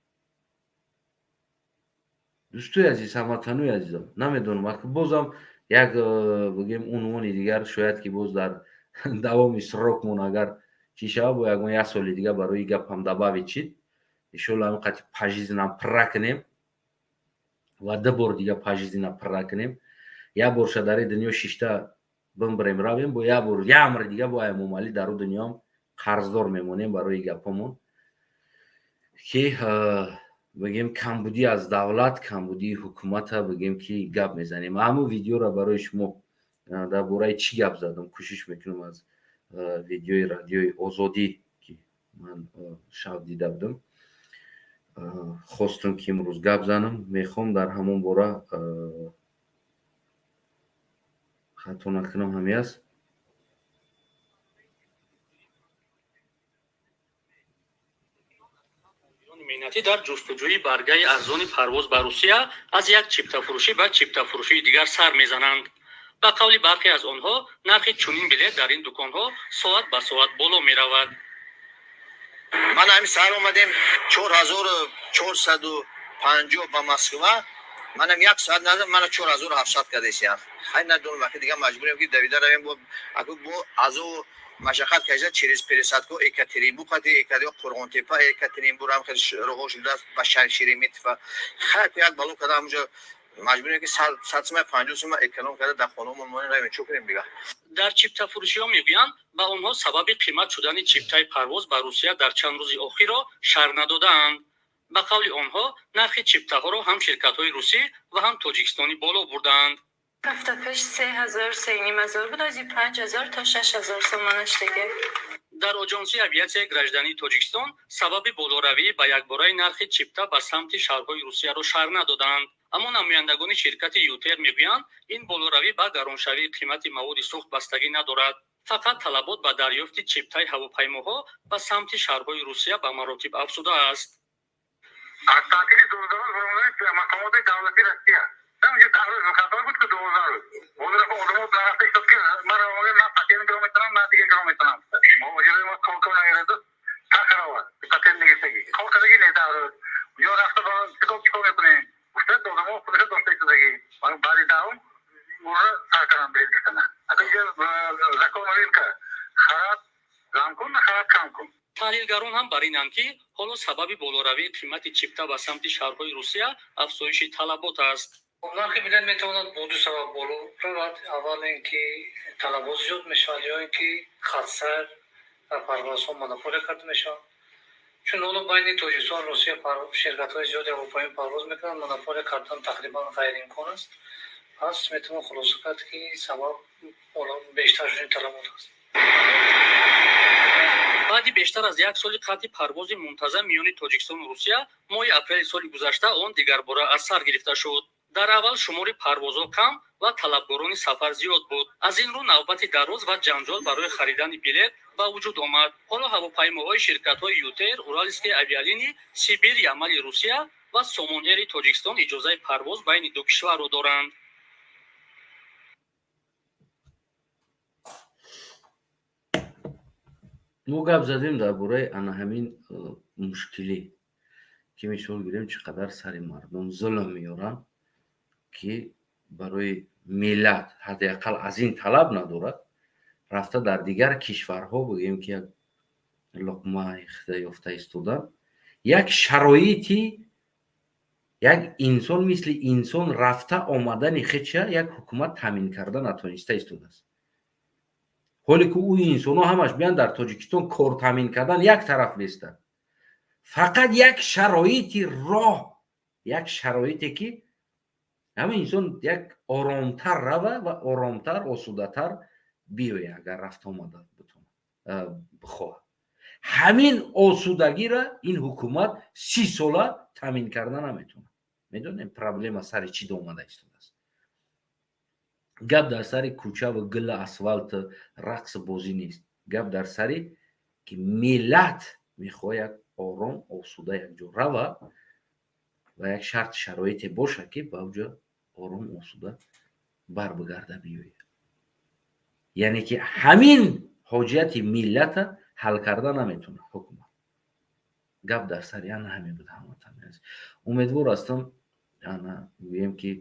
Дӯстои азиз, ҳамватанои азизам, намедонам, бозам. Як бигем, унвони дигар шояд ки боз дар давоми срокмон агар чӣ шава, бо ягон як соли дигар барои гапам добавить шид. Иншолло, ҳамин қати пожизненно пурра кунем ва ду бор дига пожизненно пурра кунем. Як борша дар ин дунё шишта бимбирем, равем, бо як бор, як амри дига бо Эмомалӣ дар ӯ дунёам қарздор мемонем барои гапҳомон, ки бигем, камбудӣ аз давлат, камбудии ҳукумата бигем, ки гап мезанем. Ҳамун видеоро барои шумо дар бораи чӣ гап задам, кӯшиш мекунам аз видеои Радиои Озодӣ, ки ман шаб дида будам, хостам, ки имрӯз гап занам. Мехоҳам дар ҳамон бора, хато накунам, ҳамин аст. Меҳнатӣ дар ҷустуҷӯи баргаи арзони парвоз ба Русия аз як чиптафурӯшӣ ба чиптафурӯшии дигар сар мезананд. Ба қавли бархе аз онҳо, нархи чунин билет дар ин дуконҳо соат ба соат боло меравад. Ман ҳамин саҳар омадем, 4450 ба Москва. Манам як соат надам, мана 4700 кардесиям. Хай, надонам, вақти дига маҷбурем, ки давида равем. Бо аку бо азову машаққат кашида, через пересадку Екатеринбург қати Екатеринбург, Қурғонтепа, Екатеринбург ҳам хеле роҳҳо шудааст ба шаҳри Шереметьево. Хай, як бало карда, ҳамунҷо маҷбурем, ки 100 сума, 50 сума эконом карда, дар хонаҳомон монем, равем. Чӣ кунем дига? Дар чиптафурӯшиҳо мегӯянд, ба онҳо сабаби қимат шудани чиптаи парвоз ба Русия дар чанд рӯзи охирро шарҳ надодаанд. Ба қавли онҳо, нархи чиптаҳоро ҳам ширкатҳои русӣ ва ҳам тоҷикистонӣ боло бурдаанд. Ҳафта пеш 3000, 3500 буд, ози 5000 то 6000 сомонаш диге. Дар Оҷонсии авиатсияи граждании Тоҷикистон сабаби болоравӣ ба якбораи нархи чипта ба самти шаҳрҳои Русияро шарҳ надоданд. Аммо намояндагони ширкати ЮТэйр мегӯянд, ин болоравӣ ба гароншавии қимати маводи сӯхт бастагӣ надорад, фақат талабот ба дарёфти чиптаи ҳавопаймоҳо ба самти шаҳрҳои Русия ба маротиб афзудааст. Аз таътили 12 рӯз баромадани мақомоти давлати Россия, 10 рӯз хатор буд, ки 12 рӯз ҳозир одамо рафта истод, ки ман на патент гиро метавонам, на дигар гиро метавонам. Муҳоҷирои мо кор кор намераду тахравад патент негиртаги, кор кардаги не, 10 рӯз ё рафта чикор чикор мекунем гуфта, одамо худашо дошта истодаги. Баъди даҳум ура сар кардам билет гирифтана. Закон рынка: харат зам кун, нахарат кам кун. Таҳлилгарон ҳам бар инанд, ки ҳоло сабаби болоравии қимати чипта ба самти шаҳрҳои Русия афзоиши талабот аст. Нархи билет метавонад бо ду сабаб боло равад. Аввал ин ки талабот зиёд мешавад ё ин ки хатсайр дар парвозҳо монополия карда мешавад, чун ҳоло байни Тоҷикистон, Русия ширкатҳои зиёди ҳавопаймоӣ парвоз мекунанд, монополия кардан тақрибан ғайриимкон аст. Пас метавон хулоса кард, ки сабаб бештар шудани талабот аст. Баъди бештар аз як соли қатъи парвози мунтазам миёни Тоҷикистону Русия, моҳи апрели соли гузашта он дигарбора аз сар гирифта шуд. Дар аввал шумори парвозҳо кам ва талабгорони сафар зиёд буд. Аз ин рӯ навбати дароз ва ҷанҷол барои харидани билет ба вуҷуд омад. Ҳоло ҳавопаймоҳои ширкатҳои ЮТэйр, Уральские авиалинии, Сибир, Ямали Русия ва Сомон Эри Тоҷикистон иҷозаи парвоз байни ду кишварро доранд. Мо гап задем дар бораи ана ҳамин мушкилӣ, ки мисол гирем, чӣ қадар сари мардум зулм меоранд, ки барои миллат ҳадди ақал аз ин талаб надорад, рафта дар дигар кишварҳо, бигӯем, ки як луқма ёфта истодан, як шароити як инсон мисли инсон рафта омадани хеча як ҳукумат таъмин карда натониста истодааст. Ҳоле ки ӯ инсонҳо ҳамаш биян дар Тоҷикистон кор таъмин кардан як тараф нестанд, фақат як шароити роҳ, як шароите, ки ҳама инсон як оромтар рава ва оромтар, осудатар биёя, агар рафта омада бихоҳад. Ҳамин осудагиро ин ҳукумат 30 сола таъмин карда наметавонад. Медонем, проблема сари чӣ омада истодааст. Гап дар сари кӯчаву гилу асфалту рақсу бозӣ нест. Гап дар сари ки миллат мехоҳад як ором, осуда якҷо рава ва як шарт шароите бошад, ки ба уҷо ором, осуда барбигарда биёяд. Яъне ки ҳамин ҳоҷияти миллата ҳал карда наметавонад ҳукумат. Гап дар сари ана ҳамин буд. Ҳамватани азиз, умедвор ҳастам, ана гӯем, ки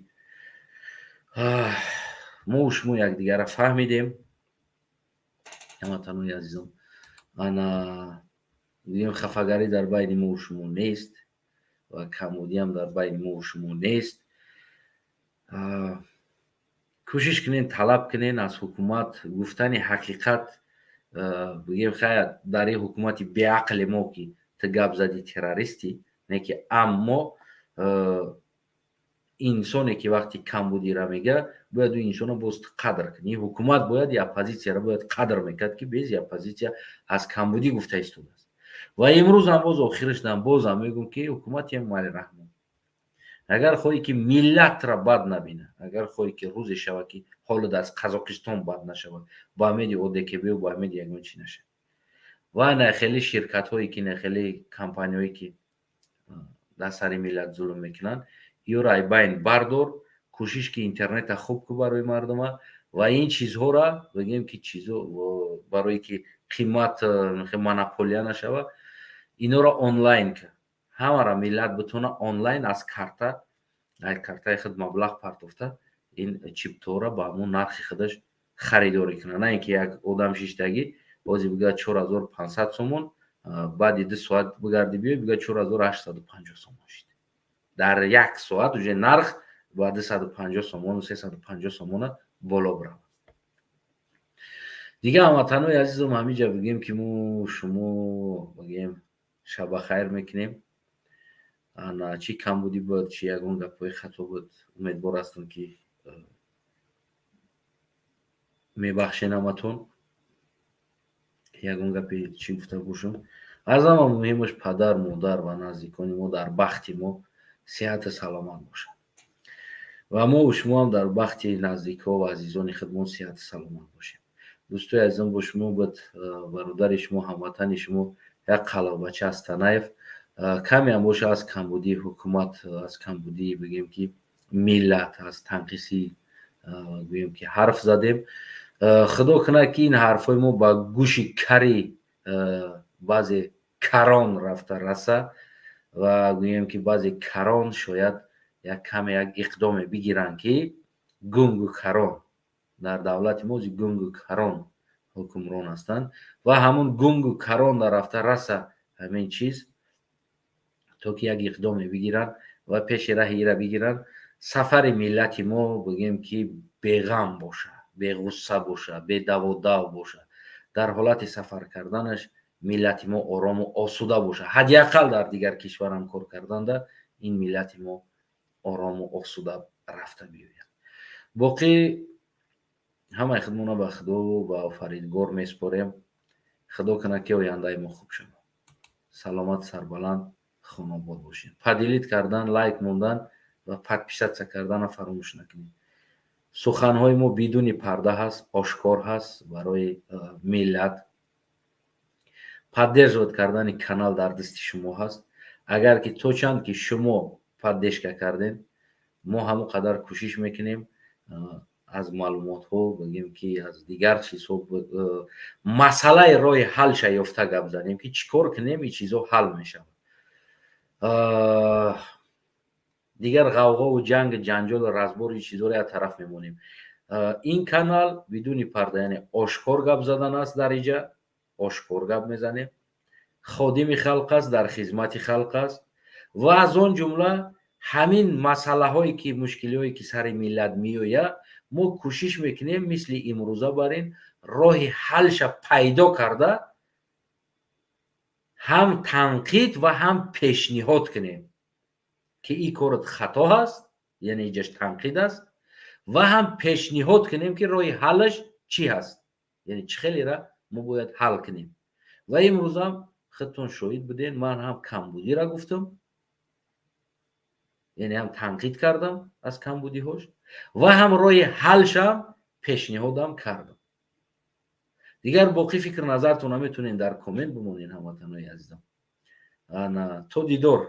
Мо шумо якдигарра фаҳмидем, ҳамватанои азизам. Ана, гӯем, хафагарӣ дар байни мову шумо нест ва камбудиам дар байни мову шумо нест. Кӯшиш кунен, талаб кунен аз ҳукумат гуфтани ҳақиқат. Бигем, хая, дар ин ҳукумати беақли мо, ки ту гап задӣ, террористӣ не ки, аммо инсоне ки вақти камбудира мега, бояд ӯ инсонро боз қадр кунӣ. Ҳукумат бояд оппозитсияро бояд қадр мекард, ки без оппозитсия аз камбудӣ гуфта истодааст. Ва имрӯзам боз охирашдам бозам мегӯм, ки ҳукумати Эмомалӣ Раҳмон, агар хоҳӣ, ки миллатра бад набина, агар хоҳӣ, ки рӯзе шавад, ки ҳолат аз Қазоқистон бад нашавад, ба умеди ОДКБ ба умеди ягон чӣ нашавад ва на хеле ширкатҳое ки, на хеле компанияҳое ки дар сари миллат зулм мекунанд, ёро айбайн бардор. Кӯшиш ки интернета хуб ку барои мардума ва ин чизҳоро, бигем, ки чизо барое ки қимат монополия нашава, инора онлайн ка, ҳамара миллат битона онлайн аз карта, аз картаи худ маблағ партофта, ин чиптора ба ҳамон нархи худаш харидорӣ кунад, на ин ки як одам шиштагӣ бози бигӯяд 4500 сомон, баъди 2 соат бигарди биёй, бигӯяд 4850 сомон шид. Дар як соат уже нарх ба 250 сомону 350 сомона боло биравад. Дигар, ҳамватанои азизам, ҳаминҷа бигем, ки мо шумо бигем, шабахайр мекунем. Ана, чӣ камбудӣ буд, чӣ ягон гапҳои хато буд, умедвор ҳастам, ки мебахшен ҳаматон, ягон гапе чӣ гуфта бошам. Аз ҳама муҳимаш, падар, модар ва наздикони мо дар бахти мо сиҳату саломат бошанд ва мо шумоам дар бахти наздикҳо ва азизони худмон сиҳату саломат бошем. Дӯстои азизон, бо шумо буд бародари шумо, ҳамватани шумо, як қалобача аз Танаев. Камеам боша, аз камбудии ҳукумат, аз камбудии, бигем, ки миллат, аз танқисӣ, гӯем, ки ҳарф задем. Худо кунад, ки ин ҳарфҳои мо ба гӯши кари баъзе карон рафта раса ва, гӯем, ки баъзе карон шояд як каме як иқдоме бигиранд, ки гунгу карон дар давлати мо гунгу карон ҳукмрон ҳастанд ва ҳамун гунгу карон дар рафта раса ҳамин чиз, то ки як иқдоме бигиранд ва пеши раҳи ира бигиранд. Сафари миллати мо, бигем, ки беғам боша, беғусса боша, бедаводав боша. Дар ҳолати сафар карданаш миллати мо орому осуда боша. Ҳадди ақал дар дигар кишварам кор карданда ин миллати мо орому осуда рафта биёяд. Боқӣ ҳамаи худмона ба Худо, ба Офаридгор месупорем. Худо кунад, ки ояндаи мо хуб шавад. Саломат, сарбаланд, хонобод бошед. Поделить кардан, лайк мондан ва подписаться кардана фаромӯш накунед. Суханҳои мо бидуни парда ҳаст, ошкор ҳаст барои миллат. Поддерживать кардани канал дар дасти шумо ҳаст. Агар ки то чанд ки шумо поддержка кардем, мо ҳамон қадар кӯшиш мекунем аз маълумотҳо, бигем, ки аз дигар чизҳо, масъалаи роҳи ҳалша ёфта гап занем, ки чӣ кор кунем, ин чизҳо ҳал мешавад. Дигар ғавғову ҷанг, ҷанҷолу разбори чизҳоро як тараф мемонем. Ин канал бидуни парда, яъне ошкор гап задан аст. Дар иҷа ошкор гап мезанем. Ходими халқ аст, дар хизмати халқ аст ва аз он ҷумла ҳамин масъалаҳое ки, мушкилиҳое ки сари миллат меояд, мо кӯшиш мекунем, мисли имрӯза бар ин роҳи ҳалша пайдо карда, ҳам танқид ва ҳам пешниҳод кунем, ки ин корот хато ҳаст, яъне иҷаш танқид аст, ва ҳам пешниҳод кунем, ки роҳи ҳаллаш чӣ ҳаст, яъне чӣ хелера мо бояд ҳал кунем. Ва имрӯзам худтон шоҳид будем, ман ҳам камбудиро гуфтам, яъне ҳам танқид кардам аз камбудиҳош ва ҳам роҳи ҳалшам пешниҳодам кардам. Дигар боқӣ фикр назартон наметонед, дар коммент бимонед, ҳамватанои азизам. То дидор.